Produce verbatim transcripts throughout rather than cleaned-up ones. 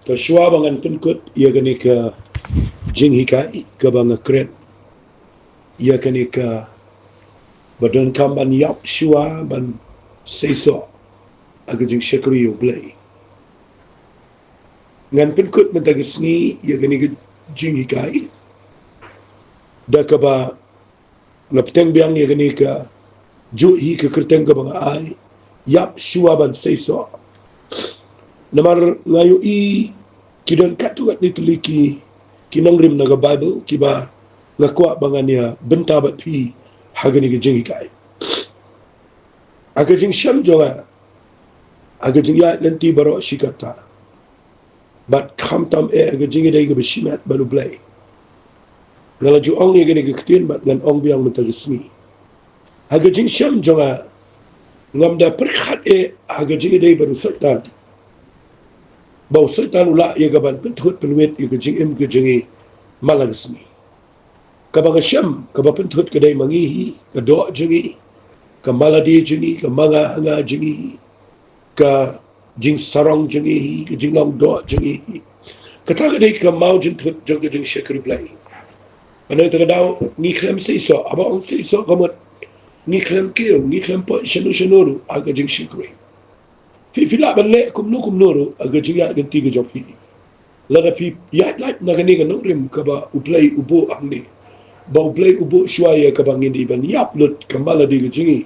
Te shuwa ba ngan pynkut ïa kane ka jinghikai kaba nga kren, ïa kane kaba donkam ban ïap shuwa ban seisoh ha ka jingshakri ïa U Blei. Ngan pynkut mynta ka sngi ïa kane ka jinghikai da kaba nga bteng biang ïa kane ka juh hi ka kyrteng kaba nga ai, ïap shuwa ban seisoh. Namar nga ïohi ki don katto katne tylli ki, ki nongrim na ka Baibl kiba nga kwah ba ngan ïa bynta bad phi ha kane ka jinghikai. Ha ka jingshem jong nga, ha ka jingïaid lynti baroh shi katta, bad khamtam eh ha ka jingïadei kaba shimet bad U Blei, nga la ju ong ïa kane ka ktien bad ngan ong biang mynta ka sngi. Ha ka jingshem jong nga, ngam da pyrkhat eh ha ka jingïadei bad u Soitan ba u Soitan u lah ïa ka ban pynthut pynwit ïa ka jingim ka jong ngi man la ka sngi. Kaba nga shem, kaba pynthut ka dei ma ngi hi, ka doh jong ngi, ka malade jong ngi, ka manga hanga jong ngi hi, ka jingsarong jong ngi hi, ka jinglong doh jong ngi hi. Kata ka dei ka maw jingthut jong ka jingshakri Blei. Hynrei kata ka daw ngi khlem seisoh, haba ong seisoh ka mut ngi khlem kiew, ngi khlem poi shano shano ruh ha ka jingshakri. Phi, phi lah ban leh kumno kumno ruh ha ka jingïaid lynti ka jong phi. Lada phi ïaid lait na kane ka nongrim kaba U Blei u buh hangne, ba U Blei u buh shuwa ïa kaba ngin dei ban ïap lut ka malade ka jong ngi,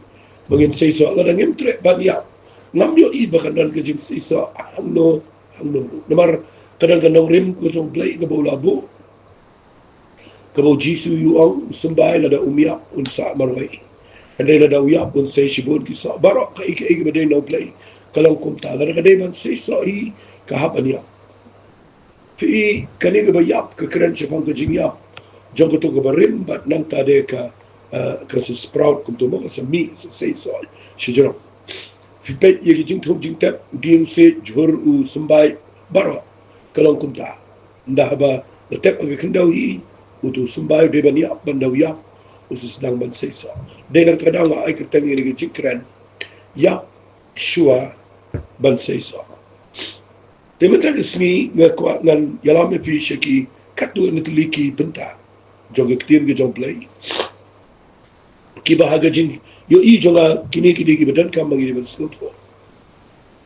ba ngin seisoh, lada ngim treh ban ïap, ngam ïohi ba kan don ka jingseisoh hangno hangno ruh. Namar ka don ka nongrim ka jong U Blei kaba u la buh, kaba U Jisu u ong, u symbai lada um ïap un sah marwei, hynrei lada u ïap un sei shibun ki soh. Baroh kaei kaei kaba dei na U Blei ka long kumta, lada ka dei ban seisoh hi ka hap ban ïap. Phi i kane kaba ïap ka kren shaphang ka jingïap jong kato kaba rim bad nangta de ka, eh, ka sa sprout kumto mo, ka sa mih, sa seisoh shajrong. Phi peit ïa ki jingthung jingtep, u dieng, siej, jhur, u symbai, baroh ka long kumta. Ynda haba la tep ha ka khyndew hi, uto u symbai u dei ban ïap, ban da u ïap u sa sdang ban seisoh. Dei na kata ka daw nga ai kyrteng ïa kane ka jingkren, ïap shuwa ban seisoh. Te mynta ka sngi nga kwah ngan ïalam ïa phi sha ki katto katne tylli ki bynta jong ka ktien ka jong U Blei, kiba ha ka jingïohi jong nga kine ki dei kiba donkam ba ngi dei ban sngewthuh.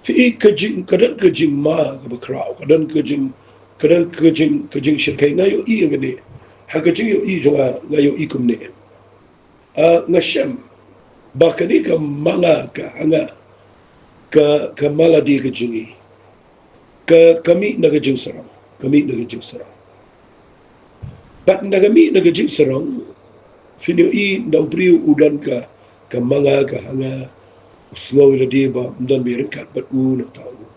Phi i ka jing, ka don ka jingma kaba khraw, ka don ka jing, ka don ka jing, ka jingshyrkhei, nga ïohi ïa kane. Ha ka jingïohi jong nga, nga ïohi kumne. Ah, nga shem ba kane ka manga, ka hanga, ka, ka malade ka jong ngi, ka, ka mih na ka jingsarong, ka mih na ka jingsarong. Bad ynda ka mih na ka jingsarong, phin ïohi ynda u briew u don ka, ka manga, ka hanga, u sngew ïa lade ba ym don ba ïaryngkat bad u nangta u.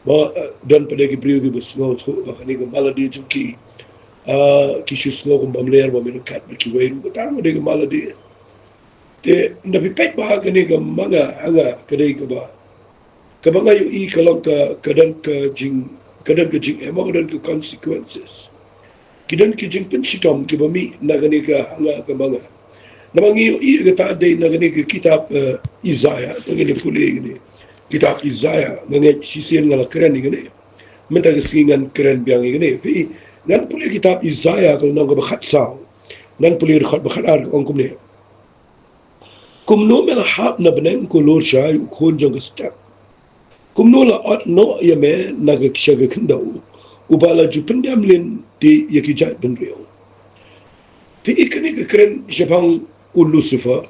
Ba, eh, don pat de ki briew kiba sngewthuh ba kane ka malade jong ki, ah, ki shu sngew kum bym ler, bym ïaryngkat bad kiwei ruh, kata ruh ka dei ka malade. Te ynda phi peit ba ha kane ka manga hanga ka dei kaba, kaba nga ïohi ka long ka, ka don ka jing, ka don ka jingem, ka don ka consequences. Ki don ki jingpynshitom kiba mih na kane ka hanga ka manga. Namar ngi ïohi kata dei na kane ka kitab, eh, Isaiah, te ngan pule ïa kane. Kitab Isaiah, nga ngeit shisien nga la kren ïa kane. Mynta ka sngi ngan kren biang ïa kane. Phi i, ngan pule kitab Isaiah ka lynnong kaba khatsaw. Ngan pule dkhot ba khatar, ka ong kumne. Kumno me la hap na bneng, ko lur shai, u khun jong ka step? Kumno la ot noh ïa me na ka, sha ka khyndew, uba la ju pyndem lynti ïa ki jaitbynriew? Phi i, kane ka kren shaphang u Lucifer,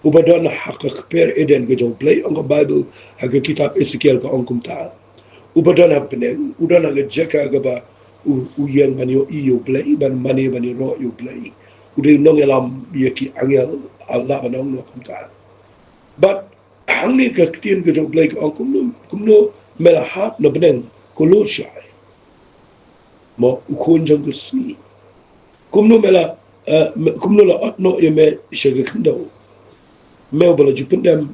uba don ha ka kper Eden ka jong U Blei, ong ka Baibl ha ka kitab Esekiel ka ong kumta. Uba don ha bneng, u don ha ka jaka kaba u, u ïeng ban ïohi ïa U Blei, ban mane ban ïaroh ïa U Blei. U dei u nongïalam ïa ki angel, ah, lah ban ong noh kumta. Bad hangne ka ktien ka jong U Blei ka ong kumno, kumno me la hap na bneng, ko lur shai, mo u khun jong ka sngi? Kumno me la, eh, me, kumno la ot noh ïa me sha ka khyndew, me uba la ju pyndem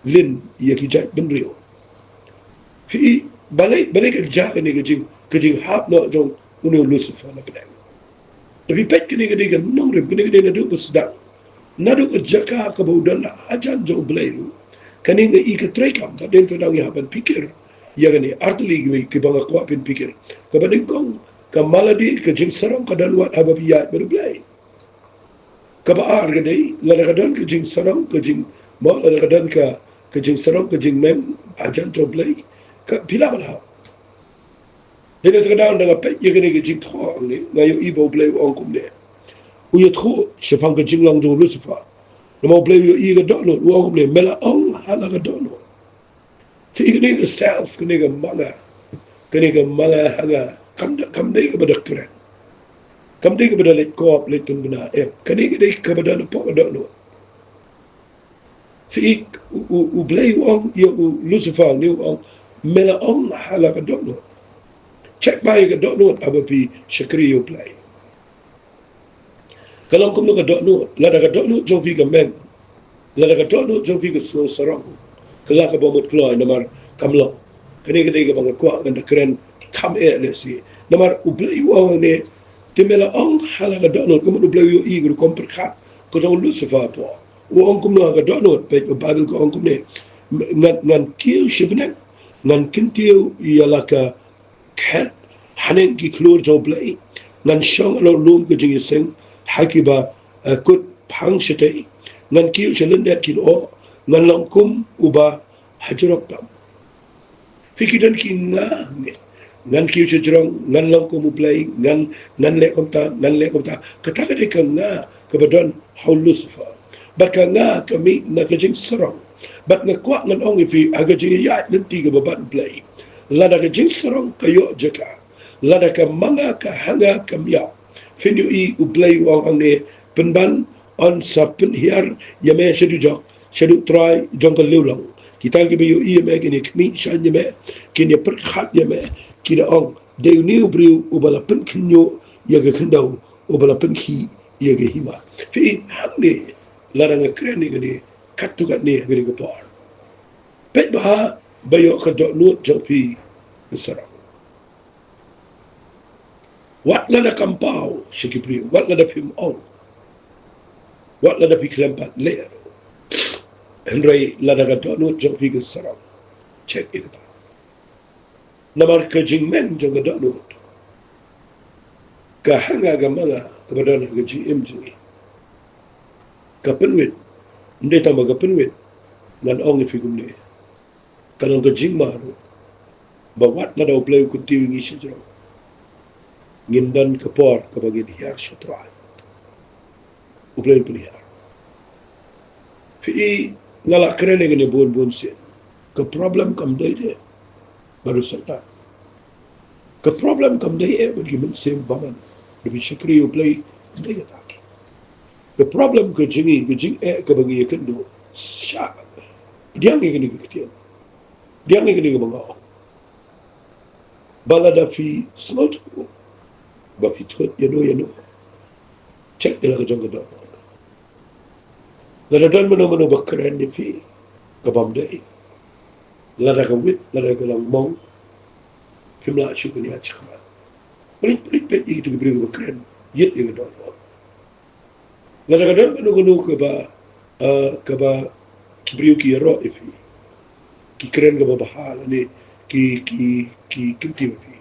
lynti ïa ki jaitbynriew? Phi i, balei, balei ka jia kane ka jing, ka jinghap noh jong une u Lucifer na bneng? Te phi peit, kane ka dei ka nongrim, kane ka dei naduh ba sdang, naduh ka jaka kaba u don hajan jong U Blei ruh. Kane nga i ka treikam, te dei, te dang ïa hap ban pyrkhat ïa kane, artylli kiwei kiba nga kwah phin pyrkhat. Kaba nyngkong, ka malady, ka jingsarong ka don wat haba phi ïaid bad U Blei. Kaba ar ka dei, lada ka don ka jingsarong, ka jing, mo, lada ka don ka, ka jingsarong, ka jingmeng hajan jong U Blei, ka phi lah ban hap. Hynrei te ka daw, nda nga peit ïa kane ka jingthoh hangne, nga ïohi ba U Blei u ong kumne. U ïathuh shaphang ka jinglong jong u Lucifer. Namar U Blei u ïohi ka dohnud, u ong kumne, me la ong ha la ka dohnud. Te kane ka self, kane ka ma nga, kane ka ma nga ha nga, kam da, kam dei kaba da kren. Kam dei kaba da leit kop, leit pynbna, eh, kane ka dei kaba da napoh ka dohnud. Te u, u, U Blei u ong ïa u Lucifer, ne u ong, me la ong ha la ka dohnud. Check bha ïa ka dohnud haba phi shakri ïa U Blei. Ka long kumno ka dohnud, lada ka dohnud jong phi ka meng, lada ka dohnud jong phi ka sngew sarong, ka la kaba mut kloi namar kam long. Kane ka dei kaba nga kwah ngan da kren kham eh lehse. Namar U Blei u ong ne, te me la ong ha la ka dohnud, ka mut U Blei u ïohi ka rukom pyrkhat ka jong u Lucifer hapoh. U ong kumno ha ka dohnud, peit ka Baibl ka ong kumne. Ngan, ngan kiew shibneng, ngan kyntiew ïa la ka khet haneng ki khlur jong U Blei. Ngan shong halor lum ka jingïaseng ha kiba, eh, kut phang shatei. Ngan kiew sha lyndet ki lyoh. Ngan long kum uba hajrong tam. Phi, ki don ki nga, ngan kiew shajrong, ngan long kum U Blei, ngan, ngan leh kumta, ngan leh kumta. Kata ka dei ka nga kaba don ha u Lucifer. Bad ka nga ka mih na ka jingsarong. Bad nga kwah ngan ong ïa phi, ha ka jingïaid lynti kaba bad U Blei, lada ka jingsarong ka ïoh jaka, lada ka ma nga ka ha nga kam ïap, phin ïohi U Blei u ong hangne, pynban yn sa pynhiar ïa me shaduh jok, shaduh trai jong ka liang long. Kita kiba ïohi ïa me kin ïa khmih shaiñ ïa me, kin ïa pyrkhat ïa me, ki da ong, dei une u briew uba la pynkhynñiuh ïa ka khyndew, uba la pynkhih ïa ka hima. Phi, hangne, lada nga kren ïa kane, katto katne ha kane ka por, peit bha ba ïoh ka dohnud jong phi ka sarong. Wat lada kam paw sha ki briew, wat lada phim ong, wat lada phi khlem pat leh, hynrei lada ka dohnud jong phi ka sarong, check ïa kata. Namar ka jingmeng jong ka dohnud, ka ha nga ka ma nga kaba don ha ka jingim jong ngi, ka pynwit. Ym dei tang ba ka pynwit, ngan ong ïa phi kumne, ka long ka jingma ruh ba wat lada U Blei u kyntiew ïa ngi shajrong, ngin don ka por kaba ngin hiar sha U Trai. U Blei un pynhiar. Phi, nga la kren ïa kane bun bun sien. Ka problem kam dei eh bad u Soitan. Ka problem kam dei eh bad ki mynsiem bymman. Da phi shakri ïa U Blei, kam dei kata. Ka problem ka jong ngi, ka jingeh kaba ngi ïakynduh. Sha, pdiang ïa kane ka ktien, pdiang ïa kane kaba nga ong. Ba lada phi sngewthuh ba phi thut ïano ïano, check ïa la ka jong ka dohnud. Lada don mano mano ba kren ïa phi ka bym dei, lada ka wit, lada ka long mong, phim lah shuh ban ïaid shakhmat. Peit, peit, peit ïa kito ki briew ba kren ïit ïa ka dohnud. Lada ka don kano kano kaba, ah, kaba ki briew ki ïaroh ïa phi, ki kren kaba bha lane ki, ki, ki kyntiew ïa phi,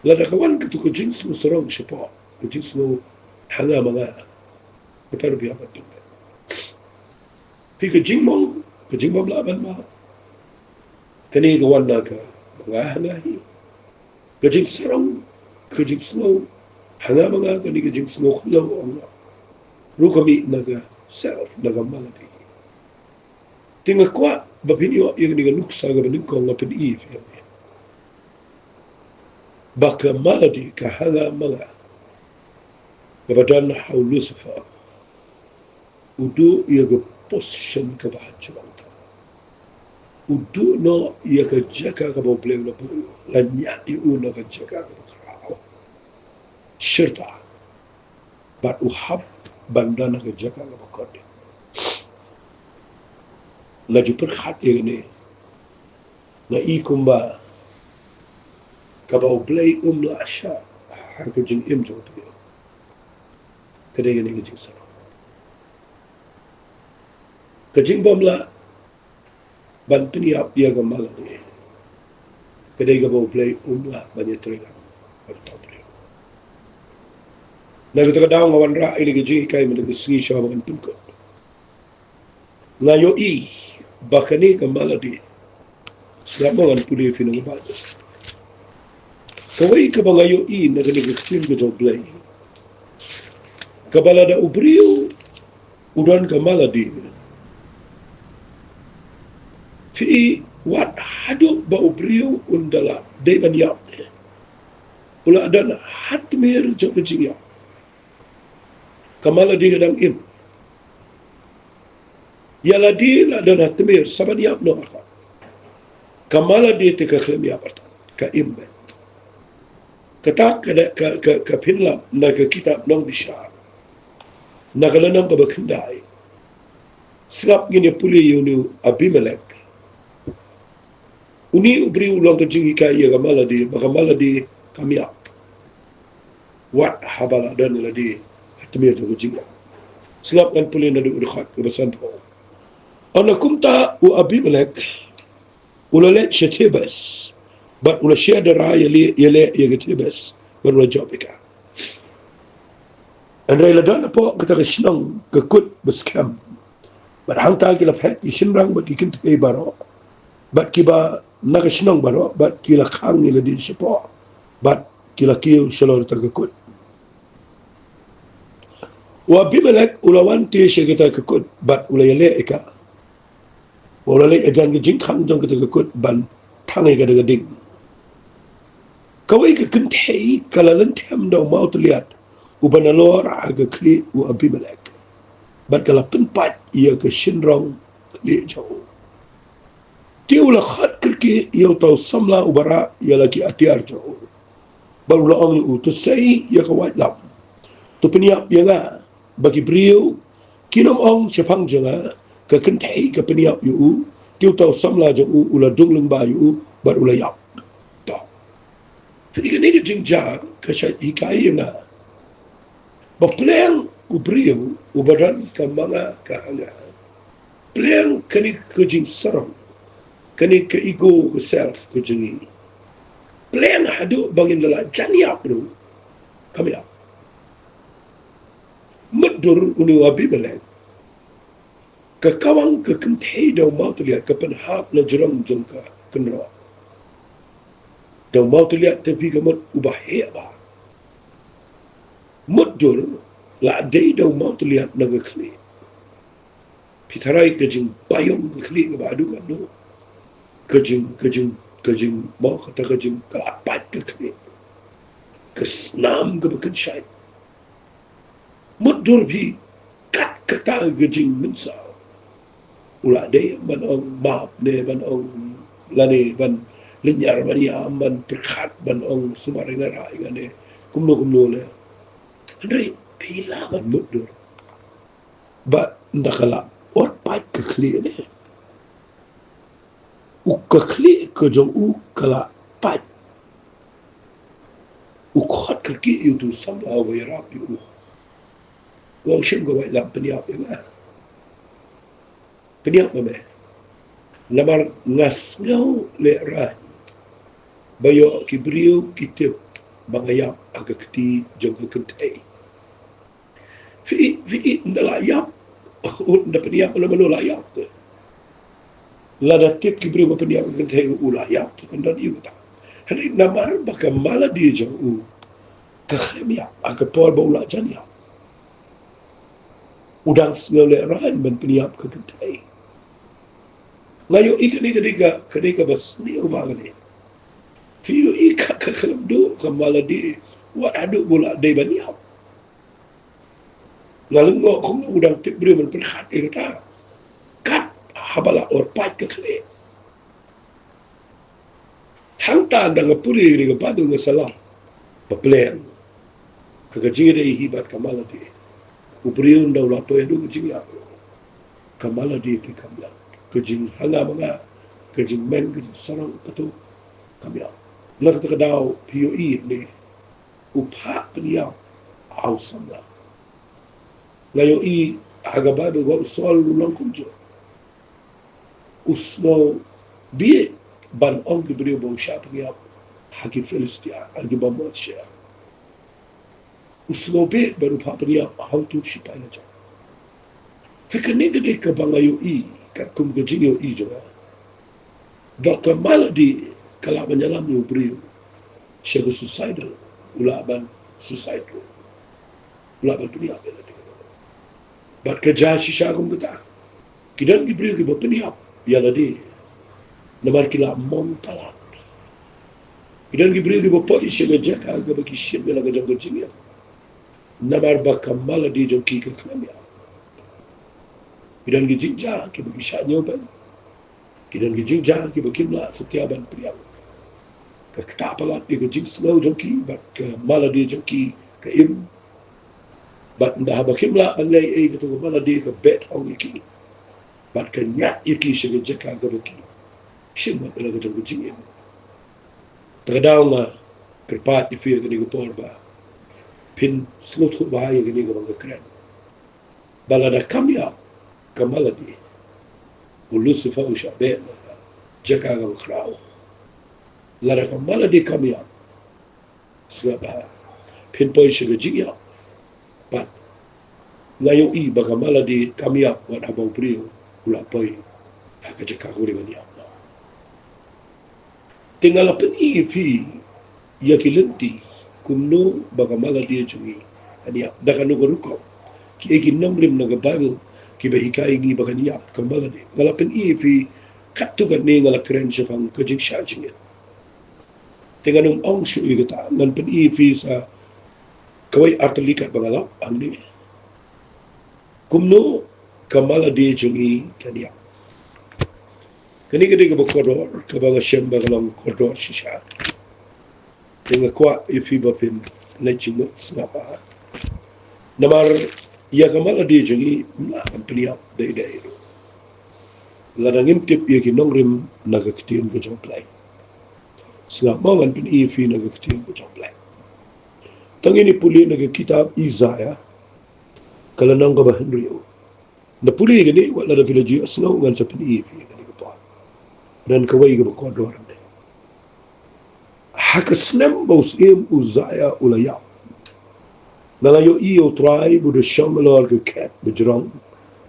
lada ka wan kato ka jingsngew sarong shapoh, ka jingsngew ha nga ma nga, kata ruh phi hap ban pynbeit. Phi, ka jingmong, ka jingbymlah ban map, kane ka wan na ka ma nga ha nga hi. Ka jingsarong, ka jingsngew ha nga ma nga, kane ka jingsngew khyndew ong nga, ruh ka mih na ka self, na ka malady. Te nga kwah ba phin ïoh ïa kane ka nuksa kaba nyngkong, nga pyni ïa phi ba ka malady, ka ha nga ma nga, kaba don ha u Lucifer, u duh ïa ka position kaba hajrong tam. U duh noh ïa ka jaka kaba U Blei u la buh, la ñiad ïa u na ka jaka kaba khraw. Shirta. Bad u hap ban don ha ka jaka kaba kordit. Nga ju pyrkhat ïa kane. Nga i kumba kaba U Blei um lah shah ha ka jingim jong u briew. Ka dei kane ka jingsarong. Ka jingbymlah ban pynïap ïa ka malady. ka dei kaba U Blei um lah ban ïatreilang bad uta u briew. Na kata ka daw nga wanrah ïa kane ka jinghikai mynta ka sngi sha ba ngan pynkut. Nga ïohi ba kane ka malade, sngap mo, ngan pule ïa phi na ka Baibl. Kawei kaba nga ïohi na kane ka ktien ka jong U Blei, kaba lada u briew u don ka malade, phi, wat haduh ba u briew un da lah dei ban ïap, u la don ha tmier jong ka jingïap. Ka malade ka dang im. Ïa lade la don ha tmier, sa ban ïap noh artat. Ka malade te ka khlem ïap artat, ka im beit. Kata ka da, ka, ka, ka pynlap na ka kitab Nongbishar, na ka lynnong kaba khyndai. Sngap, ngin ïa pule ïa une u Abimelek. Une u briew u long ka jinghikai ïa ka malade, ba ka malade kam ïap wat haba la don ïa lade ha tmier jong ka jingïap. Sngap, ngan pule naduh u dkhot kaba sanphew. Ynda kumta u Abimelek u la leit sha Thebes, bad u la sherdara ïaleh, ïaleh ïa ka Thebes, bad u la jop ïa ka. Hynrei la don hapoh kata ka shnong ka kut ba skhem, bad hangta ki la phet ki shynrang bad ki kynthei baroh, bad kiba na ka shnong baroh, bad ki la khang ïa lade shapoh, bad ki la kiew shalor kata ka kut. U Abimelek u la wan te sha kata ka kut, bad u la ïaleh ïa ka. U la leit hajan ka jingkhang jong kata ka kut ban thang ïa ka da ka ding. Kawei ka kynthei ka la lynthem da u mawtylliat uba nalor ha ka khlieh u Abimelek, bad ka la pynpait ïa ka shynrong khlieh jong u. Te u la khot kyrkieh ïa uta u samla uba rah ïa la ki atiar jong u, bad u la ong ïa u, to sei ïa ka waitlam, to pynïap ïa nga, ba ki briew kin ym ong shaphang jong nga, ka kynthei ka pynïap ïa u. Te uta u samla jong u u la dung lyngba ïa u bad u la ïap. To, phi, kane ka jingjia ka shait hikai ïa nga ba pleng u briew uba don ka manga ka hanga, pleng kane ka jingsarong, kane ka ego, ka self ka jong ngi, pleng haduh ba ngin da lah jan ïap ruh, kam ïap. Mutdur une u Abimelek, ka kawang ka kynthei da u mawtylliat, ka pynhap na jrong jong ka kynroh da u mawtylliat, te phi, ka mut uba heh bha. Mutdur la dei da u mawtylliat na ka khlieh. Phi tharai ka jingbaïong ka khlieh kaba haduh katno. Ka jing, ka jing, ka jing, mo, kata ka jing, ka la pait ka khlieh. Ka snam kaba kynshait. Mutdur phi, kat kata ka jingmynsaw, u la dei ban ong map ne ban ong lane ban lynñiar ban ïam, ban pyrkhat ban ong sumar ïa nga, rah ïa nga ne kumno kumno leh. Hynrei phi lah ban mutdur ba ynda ka la or pait ka khlieh ne, u, ka khlieh ka jong u ka la pait. U khot kyrkieh ïa utu u samla uba ïarap ïa u, u ong, shim ka waitlam, pynïap ïa nga. Pynïap ma me. Namar nga sngew lehraiñ ba ïoh ki briew ki tip ba nga ïap ha ka kti jong ka kynthei. Phi, phi, ynda la ïap, ynda pynïap, la mano la ïap te. Lada tip ki briew ba pynïap ka kynthei, u la ïap te, kan don ïa uta. Hynrei namar ba ka malade jong u ka khlem ïap ha ka por ba u la jan ïap, u dang sngew lehraiñ ban pynïap ka kynthei. Nga ïohi kane ka dei ka, ka dei kaba sniew bha kane. Phi ïohi ka, ka khlem duh ka malade wat haduh ba u la dei ban ïap. Nga lyngngoh kumno u dang tip briew ban pyrkhat ïa kata kat haba la or pait ka khlieh. Hangta ynda nga pule ïa ka Baibl nga sngewthuh ba pleng ka, ka jingïadei hi bad ka malade. U briew ynda u la poi haduh ka jingïap, ka malade te kam ïap. Ka jinghanga manga, ka jingmen, ka jingsarong, kato kam ïap. Na kata ka daw phi ïohi ne, u phah pynïap ha u samla. Nga ïohi ha ka Baibl ba u Saul u long kumjuh. U sngew bieit ban ong ki briew ba u shah pynïap ha ki Philistia, ha ki bym ot sha. U sngewbha bad u phah pynïap ha utu u sipai lajong. Phi, kane ka dei kaba nga ïohi katkum ka jingïohi jong nga, ba ka malady ka lah ban ïalam ïa u briew sha ka suicidal, u lah ban suicide, u lah ban pynïap ïa lade. Bad ka jia shisha kum kata. Ki don ki briew kiba pynïap ïa lade namar ki la mong palat. Ki don ki briew kiba poi sha ka jaka kaba ki shim ïa la ka jong ka jingim namar ba ka malady jong ki ka khlem ïap. Ki don ki jingjia kiba ki shah ñiewbeiñ. Ki don ki jingjia kiba kim lah satia ban pdiang. Ka ktah palat ïa ka jingsngew jong ki bad ka malady jong ki ka im. Bad ynda haba kim lah ban leh ei, kato ka malady ka bet hok ïa ki bad ka ñiad ïa ki sha ka jaka kaba ki shim ïa la ka jong ka jingim. Te ka daw nga kyrpad ïa phi ïa kane ka por ba phin sngewthuh bha ïa kane kaba nga kren, ba lada kam ïap ka malady, u Lucifer u shah beh na ka jaka kaba khraw. Lada ka malady kam ïap, sngap bha, phin poi sha ka jingïap. Bad nga ïohi ba ka malady kam ïap wat haba u briew u la poi ha ka jaka kaba u dei ban ïap. Te nga la pyni ïa phi ïa ki lynti kumno ba ka malady jong ngi kan ïap, da kano ka rukom, kiei ki nongrim na ka Baibl kiba hikai ïa ngi ba kan ïap ka malady. Nga la pyni ïa phi katto katne, nga la kren shaphang ka jingshah jingit. Te ngan ym ong shuh ïa kata, ngan pyni ïa phi sa kawei artylli katba nga lap hangne. Kumno ka malady jong ngi kan ïap. Kane ka dei kaba kordor, kaba nga shem ba ka long kordor shisha. Te nga kwah ïa phi ba phin leit jingmut, sngap bha. Namar ïa ka malady jong ngi ym lah ban pynïap dei dei ruh lada ngim tip ïa ki nongrim na ka ktien ka jong U Blei. Sngap mo, ngan pyni ïa phi na ka ktien ka jong U Blei. Tang ngin ïa pule na ka kitab Isaiah, ka lynnong kaba hynriew. Nda pule ïa kane, wat lada phi la ju ïohsngew, ngan sa pyni ïa phi ïa kane ka por. Don kawei kaba kordor hangne. Ha ka snem ba u syiem Uzziah u la ïap, nga la ïohi ïa U Trai ba u da shong halor ka khet bajrong,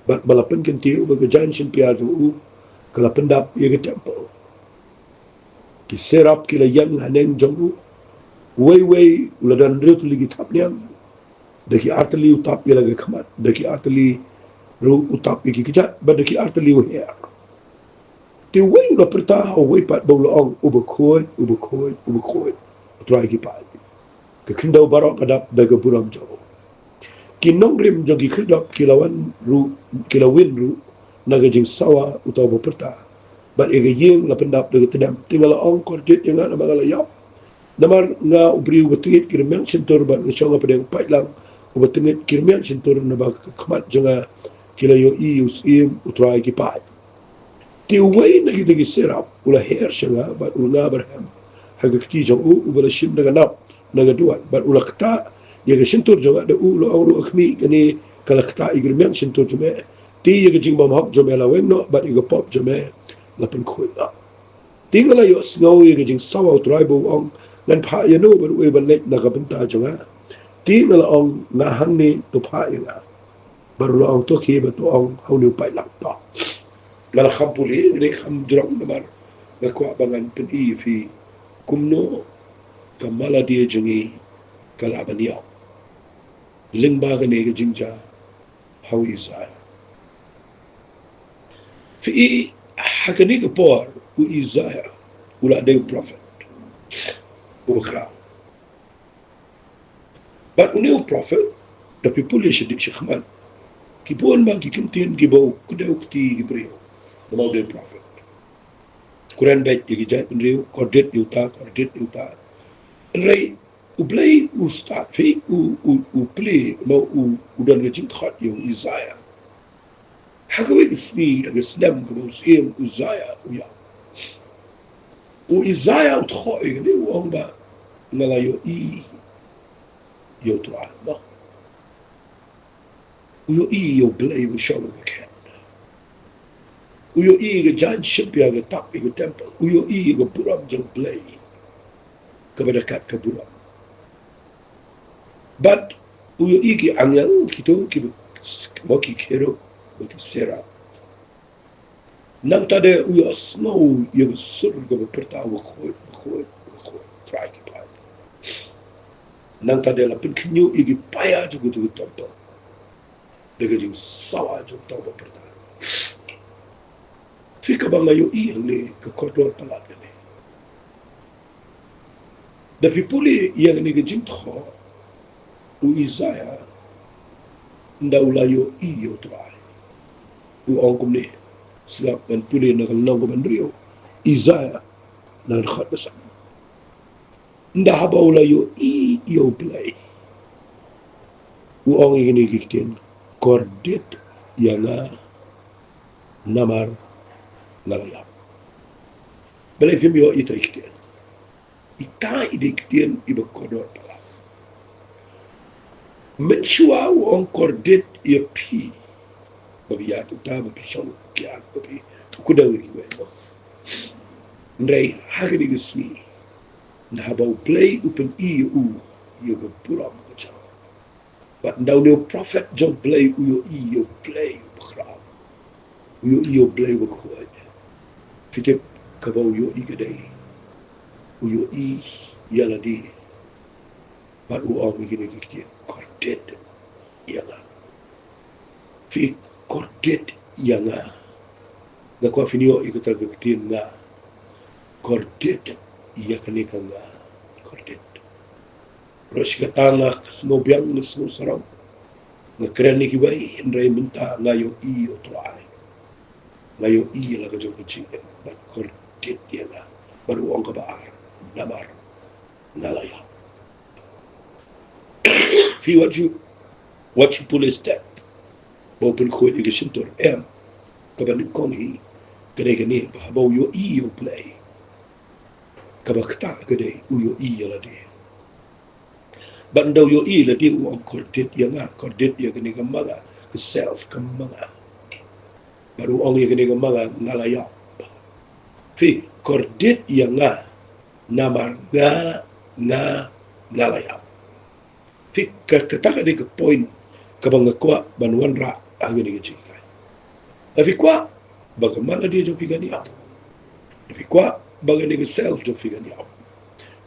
bad ba la pynkyntiew ba ka jaiñ shynpiar jong u ka la pyndap ïa ka templ. Ki seraph ki la ïeng haneng jong u. Uwei uwei u la don hynriew tylli ki thapniang. Da ki artylli u tap ïa la ka khmat, da ki artylli ruh u tap ïa ki kjat, bad da ki artylli u her. Te uwei u la pyrta ha uwei pat ba u la ong, "Uba khuid, uba khuid, uba khuid, U Trai ki paid. Ka khyndew baroh ka dap da ka burom jong u." Ki nongrim jong ki khyrdop ki la wan ruh, ki la win ruh na ka jingsawa uta uba pyrta, bad ïa ka ïing la pyndap da ka tdem. Te nga la ong, "Kordit ïa nga namar nga la ïap. Namar nga u briew uba tngit ki rmiang shyntur, bad nga shong hapdeng u paidlang uba tngit ki rmiang shyntur, naba ka khmat jong nga ki la ïohi ïa u syiem U Trai ki paid." Te uwei na kita ki seraph u la her sha nga, bad u la nga byrhem ha ka kti jong u uba la shim da ka nap na ka duwan, bad u la ktah ïa ka shyntur jong nga. Da u la ong ruh, "A khmih, kane ka la ktah ïa ki rmiang shyntur jong me. Te ïa ka jingbymhok jong me la weng noh, bad ïa ka pop jong me la pynkhuid noh." Te nga la ïohsngew ïa ka jingsawa U Trai ba u ong, "Ngan phah ïano bad uei ban leit na ka bynta jong nga?" Te nga la ong, "Nga hangne, to phah ïa nga." Bad u la ong, "To khie bad to ong ha une u paidlang, to." Nga la kham pule, nga dei kham jrong namar nga kwah ba ngan pyni ïa phi kumno ka malady jong ngi ka lah ban ïap lyngba kane ka jingjia ha u Isaiah. Phi i, ha kane ka por u Isaiah u la dei u prophet uba khraw. Bad une u prophet, da phi pule shadik shakhmat, ki bun bha ki kyntien kiba u kdew kti ki briew namar u dei u prophet. Kren beit ïa ki jaitbynriew, kordit ïa uta, kordit ïa uta. Hynrei U Blei u stad, phi, u, u, u plie, namar u, u don ka jingkhot ïa u Isaiah. Ha kawei ka sngi, ha ka snem kaba u syiem Uzziah u ïap, u Isaiah u thoh ïa kane, u ong ba, "Nga la ïohi ïa U Trai, mo." U ïohi ïa U Blei uba shong ha ka khet. U ïohi ïa ka jaiñ shim ïa ka tap ïa ka temple. U ïohi ïa ka burom jong U Blei kaba da kat ka burom. Bad u ïohi ki angel, kito kiba, mo, ki cherub, mo, ki seraph. Nangta de u ïohsngew ïa ka sur kaba pyrta, "Bakhuid, bakhuid, bakhuid, Trai ki paid." Nangta de la pynkhynñiuh ïa ki paia jong ka temple da ka jingsawa jong uta uba pyrta. Phi, kaba nga ïohi hangne ka kordor palat kane. Da phi pule ïa kane ka jingthoh, u Isaïah ynda u la ïohi ïa U Trai, u ong kumne. Sngap, ngan pule na ka lynnong kaba hynriew, Isaïah na ka dkhot ba san. Ynda haba u la ïohi ïa U Blei, u ong ïa kine ki ktien, "Kordit ïa nga, namar nga la ïap." Balei phim ïohi ita i ktien? Ita i dei i ktien iba kordor palat. Mynshuwa u ong, "Kordit ïa phi, ba phi ïaid uta, ba phi shong kiad, ba phi kdew ïa kiwei." Hynrei ha kane ka sngi, ynda haba U Blei u pyni ïa u ïa ka burom ka jong u, bad ynda une u prophet jong U Blei u ïohi ïa U Blei uba khraw, u ïohi ïa U Blei uba khuid, phi tip kaba u ïohi ka dei, u ïohi ïa lade. Bad u ong ïa kine ki ktien, "Kordit ïa nga." Phi, kordit ïa nga. Nga kwah phin ïoh ïa kata ka ktien nga. Kordit ïa kane ka nga. Kordit. Baroh shi katta nga sngew biang, nga sngew sarong, nga kren ïa kiwei, hynrei mynta nga ïohi ïa U Trai. Nga ïohi ïa la ka jong ka jingim. Bad kordit ïa nga. Bad u ong kaba ar, "Namar nga la ïap." Phi, wat shu, wat shu pule step ba u pynkhuid ïa ka shyntur, em. Kaba nyngkong hi ka dei kane, ba haba u ïohi ïa U Blei, kaba kata ka dei u ïohi ïa lade. Bad ynda u ïohi ïa lade u ong, "Kordit ïa nga, kordit ïa kane ka ma nga, ka self ka ma nga." Bad u ong, "Ïa kane ka ma nga, nga la ïap." Phi, "Kordit ïa nga, namar nga, nga, nga la ïap." Phi, ka, kata ka dei ka point kaba nga kwah ban wanrah ha kane ka jinghikai. Lada phi kwah ba ka ma lade jong phi kan ïap, lada phi kwah ba kane ka self jong phi kan ïap,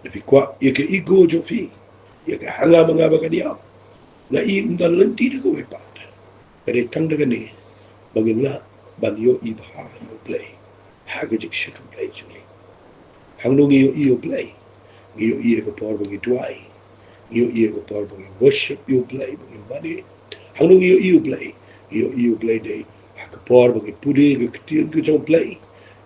lada phi kwah ïa ka ego jong phi, ïa ka ha nga ma nga ba kan ïap, nga i ym don lynti da kawei pat. Ka dei tang da kane ba ngin lah ban ïohi bha ïa U Blei ha ka jingshakri Blei jong ngi. Hangno ngi ïohi ïa U Blei? Ngi ïohi ïa ka por ba ngi duwai, ngi ïohi ïa ka por ba ngi worship ïa U Blei, ba ngi mane. Hangno ngi ïohi ïa U Blei? Ngi ïohi ïa U Blei dei ha ka por ba ngi pule ïa ka ktien ka jong U Blei.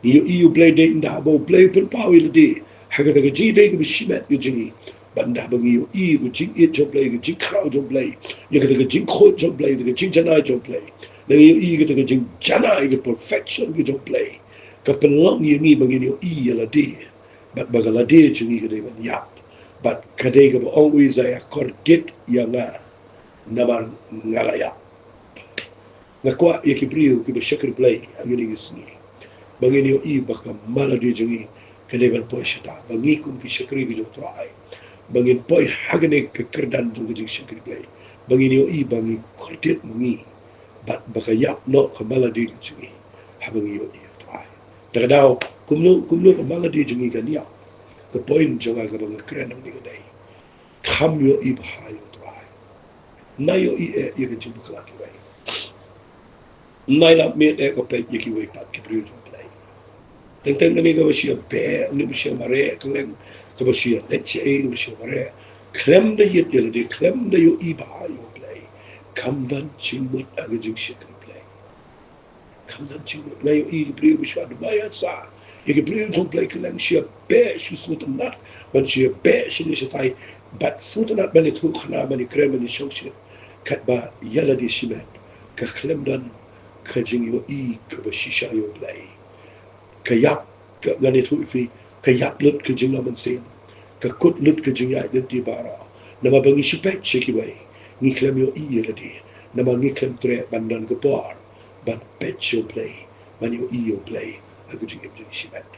Ngi ïohi ïa U Blei dei ynda haba U Blei u pynpaw ïa lade ha kata ka jingïadei kaba shimet ka jong ngi. Bad ynda haba ngi ïohi ïa ka jingïeit jong U Blei, ka jingkhraw jong U Blei, ïa kata ka jingkhuid jong U Blei, ïa ka jingjanai jong U Blei, ngi ïohi ïa kata ka jingjanai, ïa ka perfection ka jong U Blei, ka pynlong ïa ngi ba ngin ïohi ïa lade, bad ba ka lade jong ngi ka dei ban ïap. Bad ka dei kaba ong u Isaïah, "Kordit ïa nga, namar nga la ïap." Nga kwah ïa ki briew kiba shakri Blei ha kine ki sngi ba ngin ïohi ba ka ma lade jong ngi ka dei ban poi shata, ba ngi kum ki shakri ki jong U Trai, ba ngin poi ha kane ka kyrdan jong ka jingshakri Blei, ba ngin ïohi ba ngi kordit ma ngi, bad ba ka ïap noh ka ma lade ka jong ngi haba ngi ïohi ïa U Trai. Da ka daw, kumno, kumno ka ma lade jong ngi kan ïap? Ka point jong nga kaba nga kren hangne ka dei, kham ïohi bha ïa U Trai. Ym nai ïohi eh ïa ka jingbakla kiwei. Ym nai lap miet eh ka peit ïa kiwei pat ki briew jong U Blei. Teng teng kane kaba shu ïa beh, kane kaba shu ïa mareh kylleng, kaba shu ïa leit shaei, kaba shu ïa mareh, khlem da ïeit ïa lade, khlem da ïohi bha ïa U Blei, kam don jingmut ha ka jingshakri Blei. Kham don jingmut. Nga ïohi ïa ki briew ba shu ïa duwai ïa sa, ïa ki briew jong U Blei kylleng, shu ïa beh, shu sngewtynnat ban shu ïa beh shane shatai, bad sngewtynnat ban ïathuhkhana, ban ïakren, ban ïashongshit. Katba ïa lade shimet ka khlem don ka jingïohi kaba shisha ïa U Blei. Ka ïap, ka, ngan ïathuh ïa phi, ka ïap lut ka jinglong mynsiem, ka kut lut ka jingïaid lynti baroh. Namar ba ngi shu peit sha kiwei, ngi khlem ïohi ïa lade. Namar ngi khlem treh ban don ka por ban peit sha U Blei, ban ïohi ïa U Blei ha ka jingim jong ngi shimet.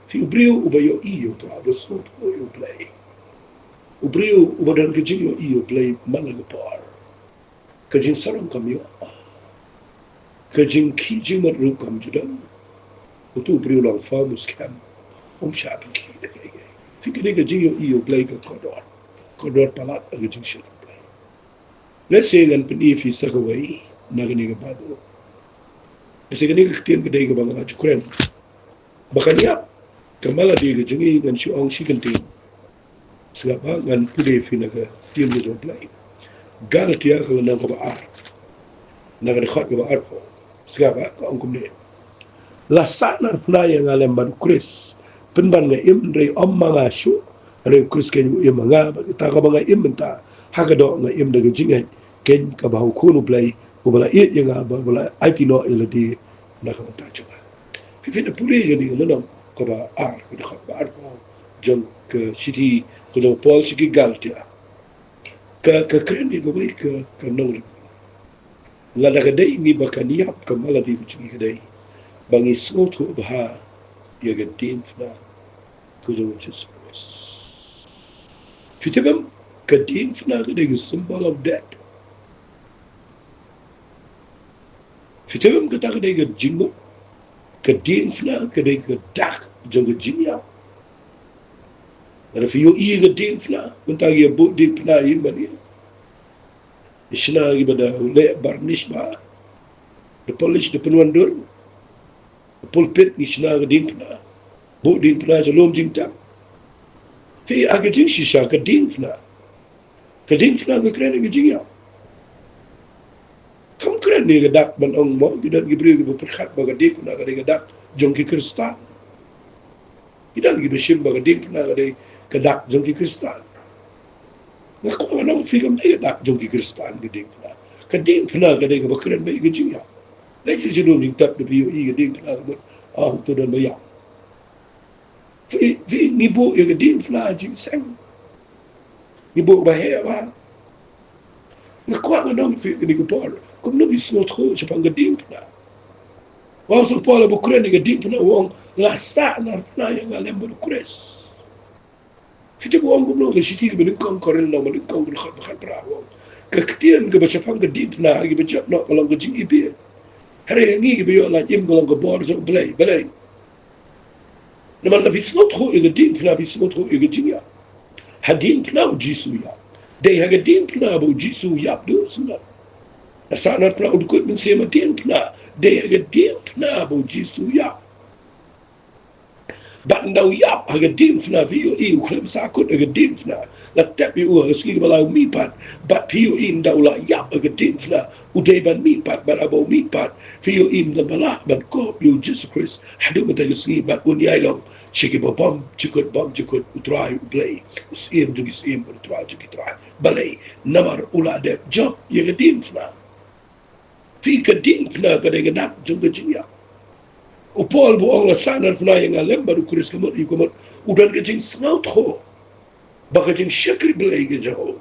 Phi, u briew uba ïohi ïa U Trai, uba sngewthuh ïa U Blei, u briew uba don ka jingïohi ïa U Blei man la ka por, ka jingsarong kam ïoh, ka jingkhih jingmut ruh kam ju don. Utu u briew long firm, u skhem, um shah pynkhih da kaei kaei. Phi, kane ka jingïohi ïa U Blei ka kordor, kordor palat ha ka jingshakri Blei. Lehse ngan pyni ïa phi sa kawei na kane ka Baibl. Lehse kane ka ktien ka dei kaba nga la ju kren. Ba kan ïap ka malade ka jong ngi, ngan shu ong shi kyntien. Sngap ba ngan pule ïa phi na ka ktien ka jong U Blei. Galatia ka lynnong kaba ar, na ka dkhot kaba arphew. Sngap ba ka ong kumne: La sahnarphna ïa nga lem bad U Khrist, pynban nga im, hynrei ym ma nga shuh, hynrei U Khrist keiñ u im ha nga. Bad kata kaba nga im mynta, ha ka doh nga im da ka jingngeit keiñ kaba ha U Khun U Blei, uba la ïeit ïa nga, bad uba la aiti noh ïa lade na ka bynta jong nga. Phi, phin da pule ïa kane ka lynnong kaba ar, ka dkhot ba arphew jong ka shithi ka jong u Paul sha ki Galatia. Ka, ka kren ïa kawei ka, ka nongrim. Lada ka dei ngi ba kan ïap ka malade ka jong ngi, ka dei ba ngi sngewthuh bha ïa ka diengphna ka jong U Jisu Khrist. Phi tip em, ka diengphna ka dei ka symbol of death. Phi tip em, kata ka dei ka jingmut. Ka diengphna ka dei ka dak jong ka jingïap. Lada phi ïohi ka diengphna, mynta ki ïa buh diengphna ïing ban ïa, ngi shna kiba da leh varnish bha, da polish, da pynwandur. Pulpit ngi shna ka diengphna, buh diengphna sha lum jingtep. Phi, ha ka jingshisha ka diengphna, ka diengphna ka kren ïa ka jingïap. Kam kren ïa ka dak ban ong mo, ki don ki briew kiba pyrkhat ba ka diengphna ka dei ka dak jong ki Khristan. Ki don kiba shim ba ka diengphna ka dei ka dak jong ki Khristan. Nga kwah ban ong ïa phi, kam dei ka dak jong ki Khristan ka diengphna. Ka diengphna ka dei kaba kren beit ïa ka jingïap. Lehse sha lum jingtep da phi ïohi ka diengphna ka mut, ah, uto don ba ïap. Phi, phi, ngi buh ïa ka diengphna jingseng. Ngi buh ba heh bha. Nga kwah ngan ong ïa phi kane ka por, kumno phi sngewthuh shaphang ka diengphna. Wan sa u Paul ba u kren ïa ka diengphna, u ong, la sahnarphna ïa nga lem bad U Khrist. Phi tip u ong kumno? Ka shithi kaba nyngkong Korinth, lynnong ba nyngkong, ka dkhot ba khatphra, u ong, ka ktien kaba shaphang ka diengphna ha kiba jot noh ka long ka jingibeiñ, hynrei ha ngi kiba ïoh lait im ka long ka bor jong U Blei. Balei? Namar lada phi sngewthuh ïa ka diengphna, phi sngewthuh ïa ka jingïap. Ha diengphna U Jisu u ïap. Dei ha ka diengphna ba U Jisu u ïap, dei sngewthuh. La sahnarphna, u dkut mynsiem ha diengphna. Dei ha ka diengphna ba U Jisu u ïap. Bad ynda u ïap ha ka diengphna, phi ïohi u khlem sahkut ha ka diengphna. La tep ïa u ha ka sngi kaba lai u mihpat. Bad phi ïohi ynda u la ïap ha ka diengphna, u dei ban mihpat, bad haba u mihpat, phi ïohi ym don ba lah ban kop ïa U Jisu Khrist haduh mynta ka sngi, bad un ïai long sha kiba bym jukut, bym jukut, U Trai U Blei, U Syiem jong ki syiem, U Trai jong ki trai. Balei? Namar u la dep jop ïa ka diengphna. Phi, ka diengphna ka dei ka dak jong ka jingïap. U Paul ba u ong la sahnarphna ïa nga lem bad U Khrist, ka mut, ïa ka mut, u don ka jingsngewthuh ba ka jingshakri Blei ka jong u,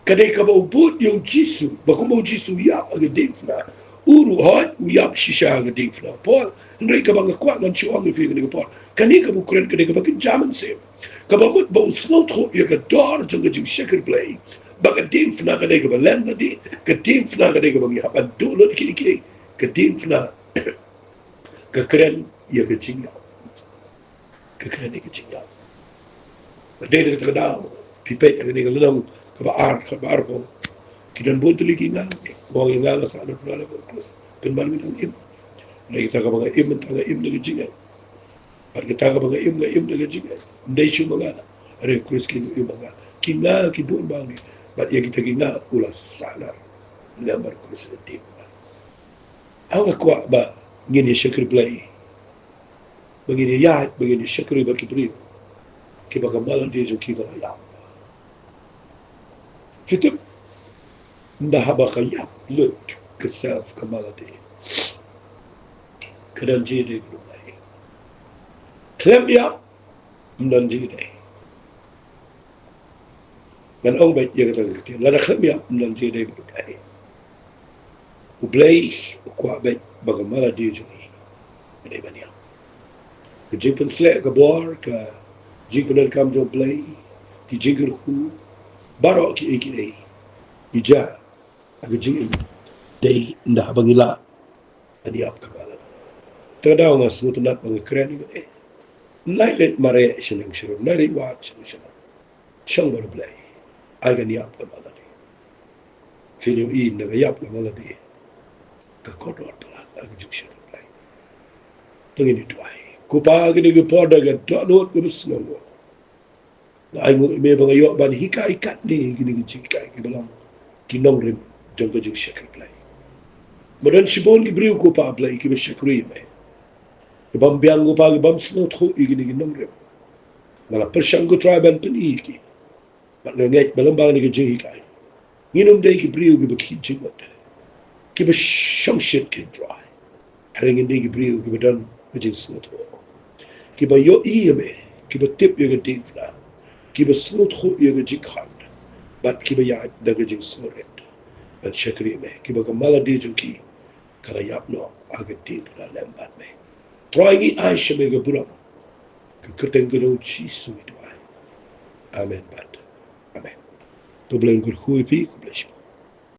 ka dei kaba u bud ïa U Jisu, ba kumba U Jisu u ïap ha ka diengphna, u ruh hooid u ïap shisha ha ka diengphna u Paul. Hynrei kaba nga kwah ngan shu ong ïa phi kane ka por, kane kaba u kren ka dei kaba kynja mynsiem. Kaba mut ba u sngewthuh ïa ka dor jong ka jingshakri Blei, ba ka diengphna ka dei kaba len lade, ka diengphna ka dei kaba ngi hap ban duh lut kiei kiei, ka diengphna ka kren ïa ka jingïap. Ka kren ïa ka jingïap. Ka dei da kata ka daw, phi peit ha kane ka lynnong kaba ar, kaba arphew, ki don bun tylli ki nga, u ong ïa nga la sahnarphna lem bad U Khrist, pynban nga dang im. Hynrei kata kaba nga im mynta, nga im da ka jingngeit. Bad kata kaba nga im, nga im da ka jingngeit. Ym dei shuh ma nga, hynrei U Khrist keiñ u im ha nga. Ki nga ki bun bha ngi, bad ïa kita ki nga u la sahnar lem bad U Khrist ha ka diengphna. Nga kwah ba ngin ïa shakri Blei, ba ngin ïa ïaid, ba ngin ïa shakri bad ki briew kiba ka malade jong ki ka la ïap. Phi tip, ynda haba ka ïap lut ka self, ka malade, ka don jingïadei bad U Blei. Khlem ïap, ym don jingïadei. Ngan ong beit ïa kata ka ktien, lada khlem ïap, ym don jingïadei bad U Blei. U Blei u kwah beit ba ka malade jong ngi dei ban ïap. Ka jingpynsleh ka bor, ka jingpyndonkam jong U Blei, ki jingkyrkhu, baroh kiei kiei, i jia ha ka jingim, dei ynda haba ngi lah ban ïap kum U Blei. Te ka daw nga sngewtynnat ba nga kren ïa kane. Nai leit mareh sha neng sha rum, nai leit wad sha neng sha rum. Shong bad U Blei. Ai kan ïap kum U Blei. Phin ïohi ynda ka ïap kum U Blei, ka kordor palat ha ka jingshakri U Blei. Te ngin ïa duwai. Ko Pa, kane ka por da ka dohnud kaba sngewbha, nga ainguh ïa me ba nga ïoh ban hikai katne kine ki jinghikai kiba long ki nongrim jong ka jingshakri U Blei. Ba don shibun ki briew, ko Pa Blei, kiba shakri ïa me, ki bym biang, ko Pa, ki bym sngewthuh ïa kine ki nongrim. Nga la pyrshang, ko Trai, ban pyni ïa ki. Bad nga ngeit ba lyngba kane ka jinghikai, ngin ym dei ki briew kiba khih jingmut, kiba shongshit, ko Trai. Hynrei ngin dei ki briew kiba don ka jingsngewthuh, kiba ïohi ïa me, kiba tip ïa ka diengphna, kiba sngewthuh ïa ka jingkhot, bad kiba ïaid da ka jingsngewrit ban shakri ïa me, kiba ka malade jong ki ka la ïap noh ha ka diengphna lem bad me. Trai, ngi ai sha me ka burom. Ha ka kyrteng ka jong U Jisu ngi duwai. Amen bad amen. To U Blei un kyrkhu ïa phi, khublei shibun.